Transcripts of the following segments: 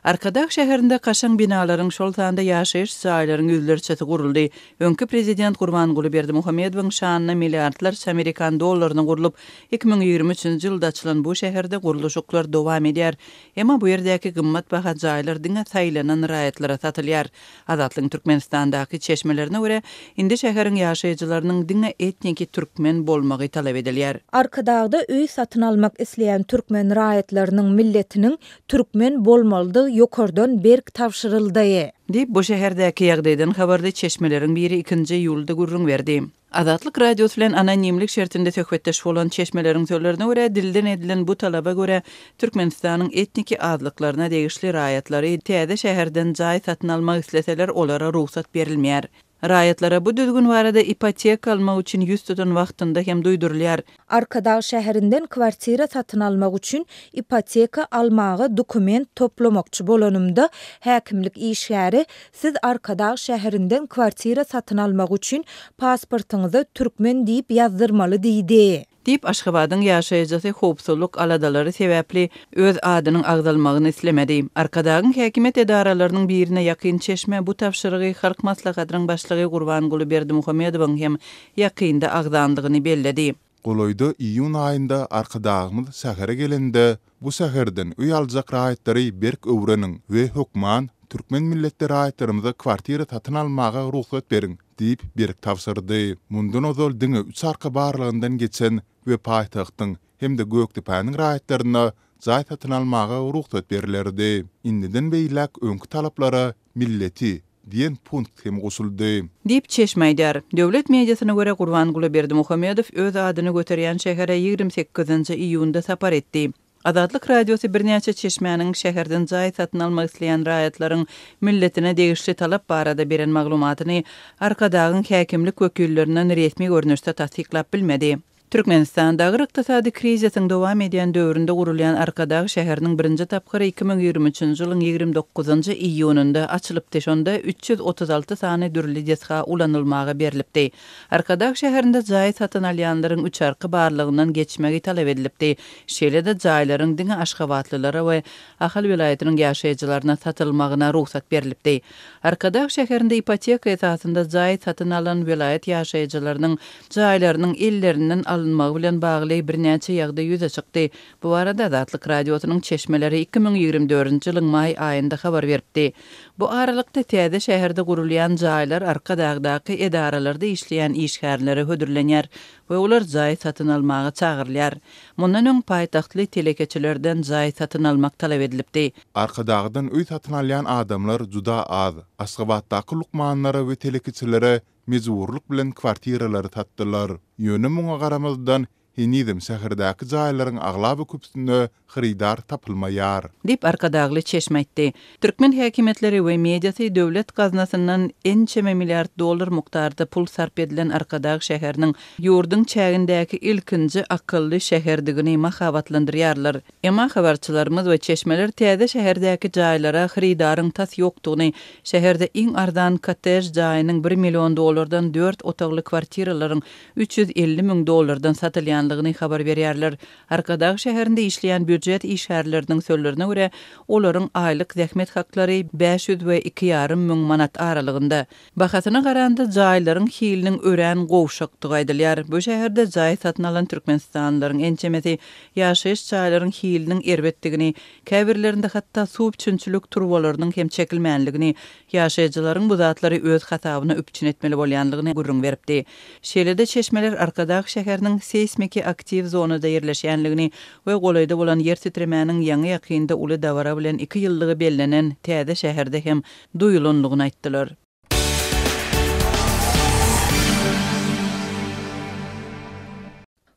Arkadag şäherinde kaşaň binalaryň, şol sanda ýaşaýyş jaýlaryň ýüzlerçesi guruldy. Öňki prezident Gurbanguly Berdimuhamedowyň şanyna milliardlarça amerikan dollaryna gurlup, 2023-nji ýylda açylan bu şäherde gurluşyklar dowam edýär. Emma bu ýerdäki gymmatbaha jaýlar diňe saýlanan raýatlara satylýar. Azatlygyň Türkmenistandaky çeşmelerine görä, indi şäheriň ýaşaýjylarynyň diňe etniki türkmen bolmagy talap edilýär. Arkadagda öý satyn almak isleýän türkmen raýatlarynyň milletiniň türkmen bolmalydygy ýokardan berk tabşyryldy. Diýip, bu şäherdäki ýagdaýdan habarly çeşmeleriň biri ikinji iýulda gürrüň berdi. Azatlyk Radiosy bilen anonimlik şertinde söhbetdeş bolan çeşmeleriň sözlerine görä, dilden edilen bu talaba görä, Türkmenistanyň etniki azlyklaryna degişli raýatlary täze şäherden jaý satyn almak isleseler, olara rugsat berilmeýär. Raýatlara bu düzgün barada ipoteka almak üçin ýüz tutan wagtynda hem duýdurylýar. Arkadag şäherinden kwartira satyn almak üçin ipoteka almaga dokument toplamakçy bolanymda, häkimlik işgäri Siz Arkadag şäherinden kwartira satyn almak üçin pasportyňyza türkmen diýip ýazdyrmaly diýdi. Diýip, Aşgabadyň ýaşaýjysy howpsuzlyk aladalary sebäpli öz adynyň agzalmagyny islemedi. Arkadagyň häkimiýet edaralarynyň birine ýakyn çeşme bu tabşyrygy Halk Maslahatynyň Başlygy Gurbanguly Berdimuhamedowyň hem ýakynda agzandygyny belledi. Golaýda iýun aýynda Arkadagymyz şähere gelende, bu şäherden öý aljak raýatlary berk öwreniň we hökman türkmen milletli raýatlarymyza kwartira satyn almaga rugsat beriň diýip berk tabşyrdy. Mundan ozal diňe üç arka barlagyndan geçen we paýtagtyň hem-de Gökdepäniň raýatlaryna jaý satyn almaga rugsat berlerdi. Indiden beýläk öňki talaplara milleti diýen punkt hem goşuldy. Diýip, çeşme aýdýar. Döwlet mediasyna görä, Gurbanguly Berdimuhamedow öz adyny göterýän şähere 28-nji iýunda sapar etdi. Azatlyk Radiosy birnäçe çeşmäniň şäherden jaý satyn almak isleýän raýatlaryň milletine degişli talap barada beren maglumatyny Arkadagyň häkimlik wekillerinden resmi görnüşde tassyklap bilmedi. Türkmenistanda agyr ykdysady krizisiň dowam edýän döwründe gurulýan Arkadag şäheriniň birinji tapgyry 2023-nji ýylyň 29-njy iýunynda açylypdy, şonda 336 sany dürli desga ulanylmaga berlipdi. Arkadag şäherinde jaý satyn alýanlaryň üçarky barlagyndan geçmegi talap edilipdi. Şeýle-de jaýlaryň diňe aşgabatlylara we Ahal welaýatynyň ýaşaýjylaryna satylmagyna rugsat berlipdi. Arkadag şäherinde ipoteka esasynda jaý satyn alan welaýat ýaşaýjylarynyň jaýlarynyň ellerinden alynmagy bilen bagly birnäçe ýagdaý ýüze çykdy. Bu barada Azatlyk Radiosynyň çeşmeleri 2024-nji ýylyň maý aýynda habar beripdi. Bu aralykda, täze şäherde gurulýan jaýlar Arkadagdaky edaralarda işleýän işgärlere hödürlenýär we olar jaý satyn almaga çagyrylýar. Mundan öň paýtagtly telekeçilerden jaý satyn almak talap edilipdi. Arkadagdan öý satyn alýan adamlar juda az. Aşgabatdaky lukmanlara we telekeçilere mejburlyk bilen kwartiralary satdylar. Ýöne muňa garamazdan, henizem şäherdäki jaýlaryň aglaba köpüsine hyrydar tapylmaýar. Diýip, arkadagly çeşme aýtdy. Türkmen häkimiýetleri we mediasy döwlet gaznasyndan ençeme milliard dollar mukdarda pul sarp edilen Arkadag şäheriniň ýurduň çägindäki ilkinji akylly şäherdigini mahabatlandyrýarlar. Emma habarçylarymyz we çeşmeler täze şäherdäki jaýlara hyrydaryň tas ýokdugyny, şäherde iň arzan kottej jaýynyň bir million dollardan dört otagly kwartiralaryň 350 müň dollardan satylýanlygyny habar berýärler. Arkadag şäherinde işleýän býujet işgärleriniň sözlerine görä, olaryň aýlyk zähmet haklary 500 we iki ýarym müň manat aralygynda. Bahasyna garanda jaýlaryň hiliniň örän gowşakdygy aýdylýar. Bu şäherde jaý satyn alan türkmenistanlylaryň ençemesi ýaşaýyş jaýlaryň hiliniň erbetdigini, käbirlerinde hatda suw üpjünçilik turbalarynyň hem çekilmänligini, ýaşaýjylaryň bu zatlary öz hasabyna üpjün etmeli bolýanlygyny gürrüň beripdi. Şeýle-de çeşmeler Arkadag şäheriniň seýsmiki aktiw zonada ýerleşýänligini we golaýda bolan ýer titremäniň ýaňy-ýakynda uly dabara bilen iki ýyllygy bellenen täze şäherde hem duýulanlygyny aýtdylar.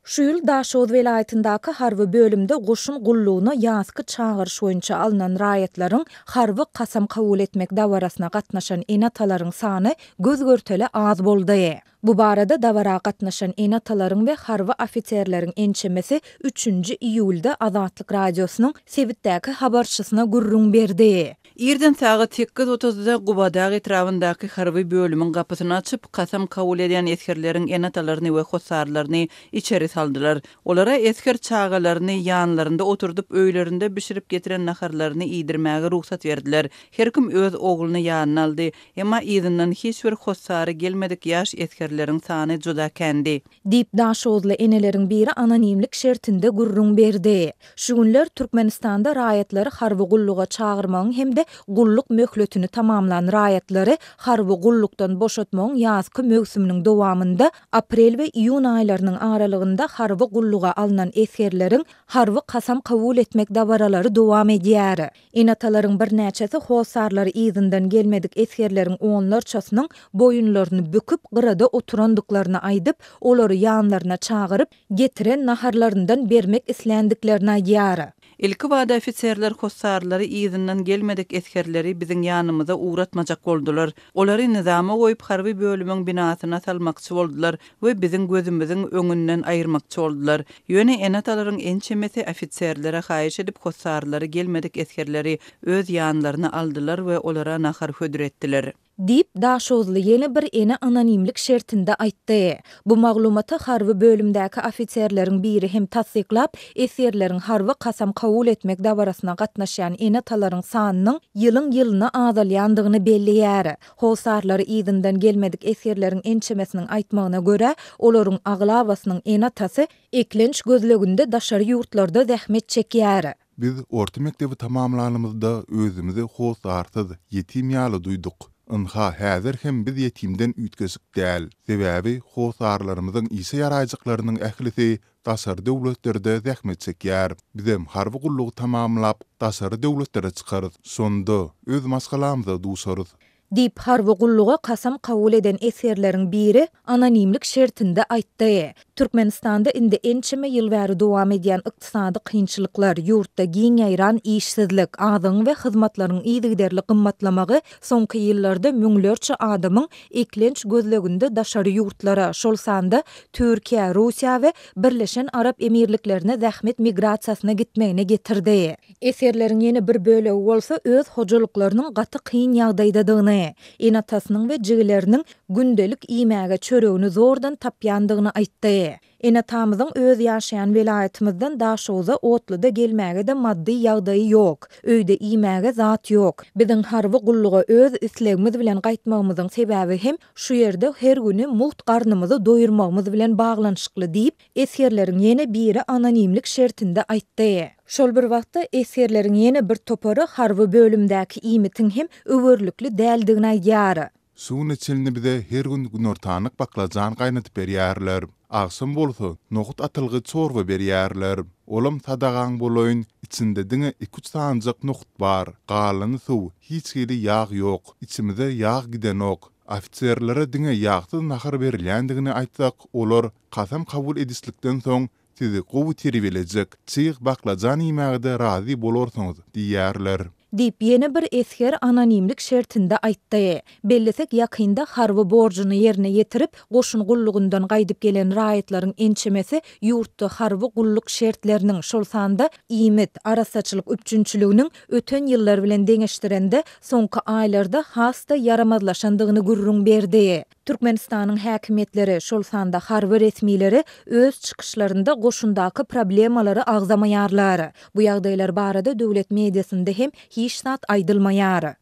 Şu ýyl Daşoguz welaýatyndaky harby bölümde goşun gullugyna ýazky çagyryş boýunça alnan raýatlaryň harby kasam kabul etmek dabarasyna gatnaşan ene-atalaryň sany göz-görtele az boldy. Bu barada dabara gatnaşan ene-atalaryň we harby ofiserleriň ençemesi üçünji iýulda Azatlyk Radiosynyň sebitdäki habarçysyna gürrüň berdi. Irden sagat sekiz otuzda Gubadag etrabyndaky harby bölümiň gapysyny açyp, kasam kabul edýän esgerleriň ene-atalaryny we hossarlaryny içeri saldylar. Olara esger çagalaryny ýanlarynda oturdyp, öýlerinde bişirip getiren naharlaryny iýdirmäge rugsat berdiler. Her kim öz ogluny ýanyna aldy. Emma yzyndan hiç bir hossary gelmedik ýaş esgerleriň sany juda kändi. Diýip, daşoguzly eneleriň biri anonimlik şertinde gürrüň berdi. Şu günler Türkmenistanda raýatlary harby gulluga çagyrmagyň hem-de gulluk möhletini tamamlan raýatlary harby gullukdan boşatmagyň ýazky möwsüminiň dowamynda aprel we iýun aýlarynyň aralygynda harby gulluga alnan esgerleriň harby kasam kabul etmek dabaralary dowam edýär. Ene-atalaryň birnäçesi hossarlary yzyndan gelmedik esgerleriň onlarçasynyň boýunlaryny büküp, gyrada oturandyklaryny aýdyp, olary ýanlaryna çagyryp, getiren naharlaryndan bermek isländiklerini aýdýar. Ilkibada ofiserler hossarlary yzyndan gelmedik esgerleri biziň ýanymyza ugratmajak boldular. Olary nyzama goýup, harby bölümiň binasyna salmakçy boldular we biziň gözümiziň öňünden aýyrmakçy boldular. Ýöne ene-atalaryň ençemesi ofiserlere haýyş edip, hossarlary gelmedik esgerleri öz ýanlaryna aldylar we olara nahar hödür etdiler. Diýip, daşoguzly ýene bir ene anonimlik şertinde aýtdy. Bu maglumaty harby bölümdäki ofiserleriň biri hem tassyklap, esgerleriň harby kasam kabul etmek dabarasyna gatnaşýan ene-atalaryň sanynyň ýylyň-ýylyna azalýandygyny belleýär. Hossarlary yzyndan gelmedik esgerleriň ençemesiniň aýtmagyna görä, olaryň aglabasynyň ene-atasy eklenç gözleginde daşary ýurtlarda zähmet çekýär. Biz orta mekdebi tamamlanymyzda özümizi hossarsyz, ýetim ýaly duýduk. Ynha, häzir hem biz ýetimden üýtgeşik däl. Sebäbi hossarlarymyzyň işe ýaraýjyklarynyň ählisi daşary döwletlerde zähmet çekýär. Bizem harby gullugy tamamlap, daşary döwletlere çykarys. Şonda öz maşgalamyza duşarys. Diýip, harby gulluga kasam kabul eden esgerleriň biri anonimlik şertinde aýtdy. Türkmenistanda indi ençeme ýyl bäri dowam edýän ykdysady kynçylyklar, ýurtda giň ýaýran işsizlik, azygyň we hyzmatlaryň yzygiderli gymmatlamagy soňky ýyllarda müňlerçe adamyň eklenç gözleginde daşary ýurtlara, şol sanda Türkiýä, Russiýa we Birleşen Arap Emirliklerine zähmet migrasiýasyna gitmegine getirdi. Esgerleriň ýene bir bölegi bolsa öz hojalyklarynyň gaty kyn ýagdaýdadygyny, ene-atasynyň we jigileriniň gündelik iýmäge çöregini zordan tapýandygyny aýtdy. Ene-atamyzyň öz ýaşaýan welaýatymyzdan Daşoguza otluda gelmäge-de maddy ýagdaýy ýok. Öýde iýmäge zat ýok. Biziň harby gulluga öz islegimiz bilen gaýtmagymyzyň sebäbi hem şu ýerde her güni mugt garnymyzy doýurmagymyz bilen baglanyşykly diýip, esgerleriň ýene biri anonimlik şertinde aýtdy. Şol bir wagtda, esgerleriň ýene bir topary harby bölümdäki iýmitiň hem öwerlikli däldigini aýdýar. Şu güne çenli bize her gün günortanlyk baklajan gaýnadyp berýärler. Agşam bolsa nohut atylgy çorba berýärler. Olam sadagaň bolaýyn, içinde diňe iküç sanyjak nohut bar. Galany suw, hiç hili ýag ýok. Içimize ýag gidenok. Ofiserlere diňe ýagsyz nahar berilýändigini aýtsak, olar kasam kabul edişlikden soň Sizi gowy terbiýelejek, çyg baklajan iýmäge-de razy bolarsyňyz diýýärler. Diýip, ýene bir esger anonimlik şertinde aýtdy. Bellesek, ýakynda harby borjuny ýerine ýetirip, goşun gullugyndan gaýdyp gelen raýatlaryň ençemesi ýurtda harby gulluk şertleriniň, şol sanda iýmit, arassaçylyk üpjünçiliginiň öten ýyllar bilen deňeşdirende, soňky aýlarda has-da ýaramazlaşandygyny gürrüň berdi. Türkmenistanyň häkimiýetleri, şol sanda harby resmileri öz çykyşlarynda goşundaky problemalary agzamaýarlar. Bu ýagdaýlar barada döwlet mediasynda hem hiç zat aýdylmaýar.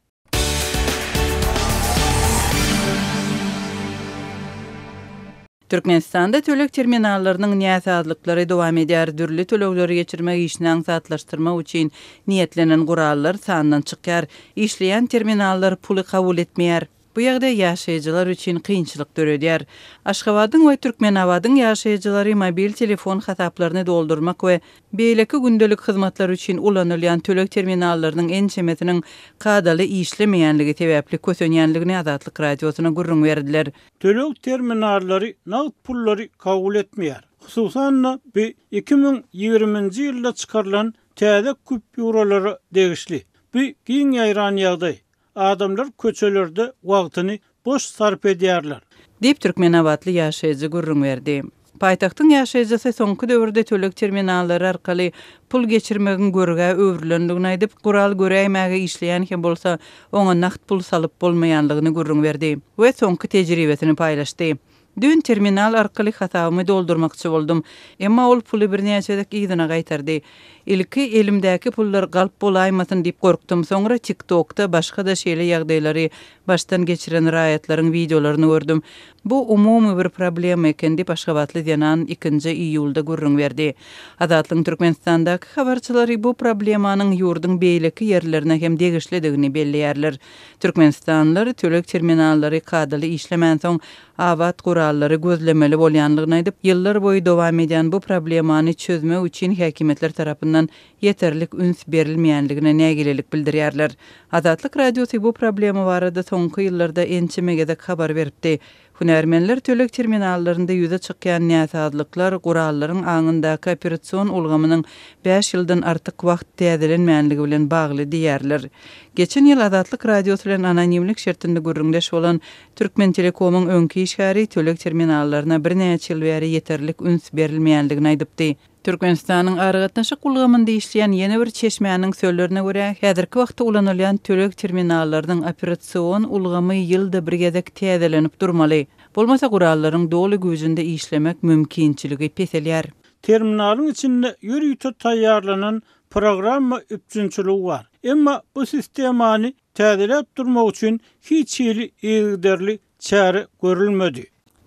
Türkmenistanda töleg terminallarynyň näsazlyklary dowam edýär, dürli tölegleri geçirmek işini aňsatlaşdyrmak üçin niýetlenen gurallar sandan çykýar, işleýän terminallar puly kabul etmeýär. Bu ýagdaý ýaşaýjylar üçin kynçylyk döredýär. Aşgabadyň we Türkmenabadyň ýaşaýjylary mobil telefon hasaplaryny doldurmak we beýleki gündelik hyzmatlar üçin ulanylýan töleg terminallarynyň ençemesiniň kadaly işlemeýänligi sebäpli kösenýänligini Azatlyk Radiosyna gürrüň berdiler. Töleg terminallary nagt pullary kabul etmeýär. Hususan-da, bu 2020-nji ýylda çykarylan täze kupýuralara degişli. Bu giň ýaýran ýagdaý. Adamlar köçelerde wagtyny boş sarp edýärler. Diýip, türkmenabatly ýaşaýjy gürrüň berdi. Paýtagtyň ýaşaýjysy soňky döwürde töleg terminallary arkaly pul geçirmegiň görgä öwrülendigini aýdyp, gural göräýmäge işleýän hem bolsa, oňa nagt pul salyp bolmaýanlygyny gürrüň berdi we soňky tejribesini paýlaşdy. Düýn terminal arkaly hasabymy doldurmakçy boldum. Emma ol puly birnäçe gezek yzyna gaýtardy. Ilki elimdäki pullar galp bolaýmasyn diýip gorkdum, soňra TikTok-da başga-da şeýle ýagdaýlary başdan geçiren raýatlaryň wideolaryny gördüm. Bu umumy bir problema eken diýip, aşgabatly zenan ikinji iýulda gürrüň berdi. Azatlygyň Türkmenistandaky habarçylary bu problemanyň ýurduň beýleki ýerlerine hem degişlidigini belleýärler. Türkmenistanlylar töleg terminallary kadaly işlemänsoň, abat gurallary gözlemeli bolýanlygyny aýdyp, ýyllar boýy dowam edýän bu problemany çözmek üçin häkimiýetler tarapyndan ýeterlik üns berilmeýänligine nägilelik bildirýärler. Azatlyk Radiosy bu problema barada soňky ýyllarda ençeme gezek habar beripdi. Hünärmenler töleg terminallarynda ýüze çykýan näsazlyklar gurallaryň aňyndaky operasion ulgamynyň bäş ýyldan artyk wagt täzelenmänligi bilen bagly diýýärler. Geçen ýyl Azatlyk Radiosy bilen anonimlik şertinde gürrüňdeş bolan Türkmentelekomyň öňki işgäri töleg terminallaryna birnäçe ýyl bäri ýeterlik üns berilmeýänligini aýdypdy. Türkmenistanyň aragatnaşyk ulgamynda işleýän ýene bir çeşmäniň sözlerine görä, häzirki wagtda ulanylýan töleg terminallarynyň operasion ulgamy ýylda bir gezek täzelenip durmaly. Bolmasa gurallaryň doly güýjünde işlemek mümkinçiligi peselýär. Terminalyň içinde ýörite taýýarlanan programma üpjünçiligi bar. Emma bu sistemany täzeläp durmak üçin hiç hili yzygiderli çäre görülmedi.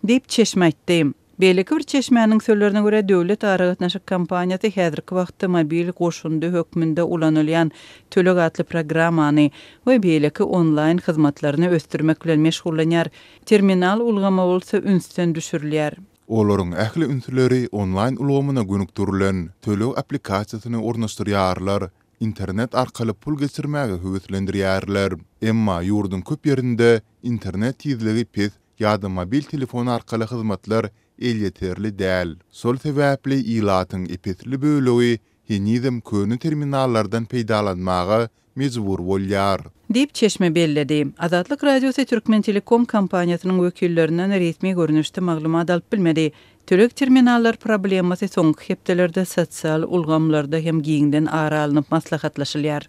Diýip, çeşme aýtdy. Beýleki bir çeşmäniň sözlerine görä, döwlet aragatnaşyk kompaniýasy häzirki wagtda mobil goşundy hökmünde ulanylýan Töleg atly programmany we beýleki onlaýn hyzmatlaryny ösdürmek bilen meşgullanýar, terminal ulgamy bolsa ünsden düşürilýär. Olaryň ähli ünsleri onlaýn ulgamyna gönükdirilen töleg applikasiýasyny ornaşdyrýarlar, internet arkaly pul geçirmäge höweslendirýärler. Emma ýurduň köp ýerinde internet tizligi pes ýa-da mobil telefon arkaly hyzmatlar elýeterli däl. Şol sebäpli ilatyň ep-esli bölegi henizem köne terminallardan peýdalanmaga mejbur bolýar. Diýip, çeşme belledi. Azatlyk Radiosy Türkmentelekom kompaniýasynyň wekillerinden resmi görnüşde maglumat alyp bilmedi. Töleg terminallar problemasy soňky hepdelerde sosial ulgamlarda hem giňden ara alnyp maslahatlaşylýar.